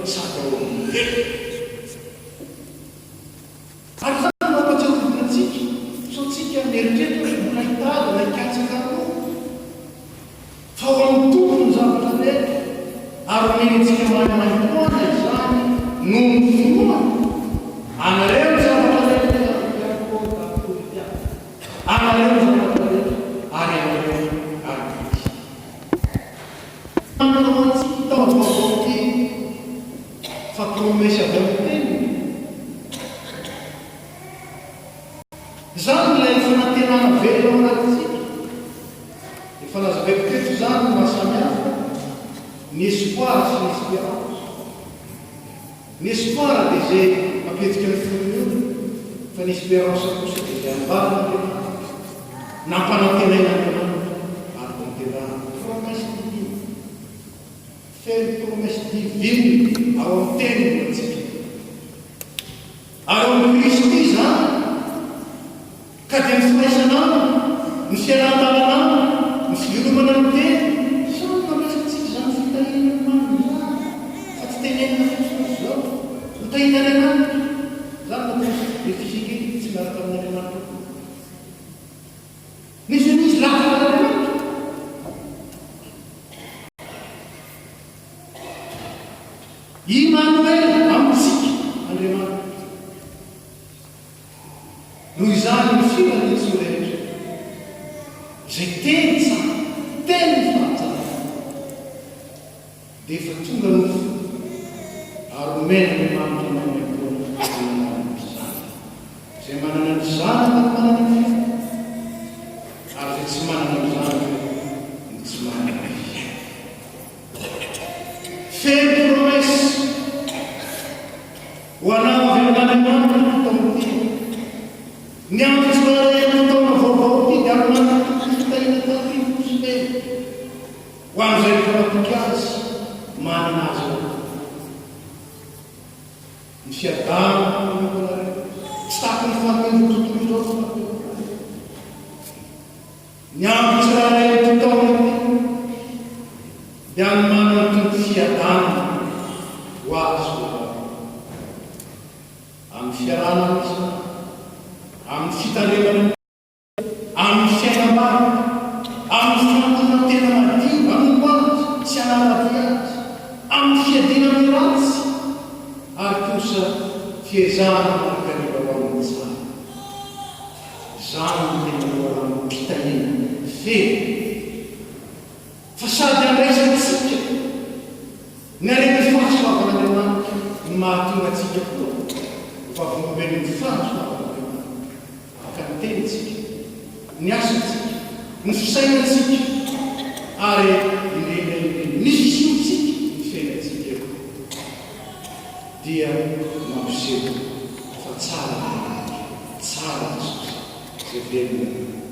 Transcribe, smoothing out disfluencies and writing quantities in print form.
sady ao amin'ny velona. Ary izany no mampatsiarovina antsika, sao tsika mieritreritra hoe mbola hitady na hikatsaka aloha, fa ao amin'ny Tompo ny zavatra rehetra, ary omeny antsika maimaimpoana izany noho ny finoana. Anareo ny zavatra rehetra izany ihany koa tamin'ny Korintiana. Anareo ny zavatra rehetra, ary anareo ary Kristy. Manana ho antsika taona vaovao ity fa promesse avy amin'ny teniny. Izany ilay fanantenana velona ao anatintsika. Efa nazavaiko teto izany ny maha samy hafa ny espoir sy ny espérance. Ny espoir dia izay mampihetsika ny fon'ny olona, fa ny espérance kosa dia izay ambaran'Andriamanitra, nampanantenain'Andriamanitra ary tanterahany. Promesse divine. Feno promesse divine ao amin'ny Teniny ho antsika. Ary ao amin'i Kristy izany. Ka dia ny firaisana aminy, ny fiarahan-dalana aminy, ny fivelomana ny teny, samy nandraisantsika izany fitahiana mamy izany, fa tsy tenenina fotsiny ohatr'izao, ho tahian'Andriamanitra. Izany no atao hoe réfugié tsy miaraka amin'Andriamanitra koa. Nefa izy lavitra an'Andriamanitra. Imanoela amintsika Andriamanitra. Noho izany ny firaisan-tsoa rehetra, izay teny tsara, tenin'ny fahatsarana, dia efa tonga nofo ary omen'Andriamanitra maimaimpoana amin'ny alalan'ny Zanany. Izay manana ny Zanaka no manana ny fiainana, ary izay tsy manana ny Zanaka no tsy manana ny fiainana. Feno promesse ho anao avy amin'Andriamanitra ity taona ity. Ny andro tsirairay amin'ity taona vaovao ity dia anomanan'ny Tompo fitahiana tandrify sy feno ho an'izay rehetra matoky Azy, manana Azy ao am-po. Ny fiadanana no omeko anareo, tsy tahaka ny fanomen'izao tontolo izao no fanomeko anareo. Ny andro tsirairay amin'ity taona ity dia hanomanan'ny Tompo fiadanana ho azy ho anareo. Amin'ny fiarahana amin'izy ireo, amin'ny fitandremana ny tena, amin'ny fiainam-bavaka, amin'ny fanoloran-tena madio hanompo Azy sy hanara-dia Azy, amin'ny fiadiana amin'ny ratsy, ary kosa fiezahana mandrakariva ho amin'ny tsara. Izany no tena loharanom-pitahiana feno fa sady andraisantsika ny haren'ny fahasoavan'Andriamanitra no mahatonga antsika koa ho vavolombelon'ny fahasoavan'Andriamanitra. Afaka ny tenintsika, ny asantsika, ny fisainantsika ary indrindra indrindra ny fisiantsika, ny fiainantsika eo dia mampiseho fa tsara Andriamanitra, tsara Jesosy izay velona.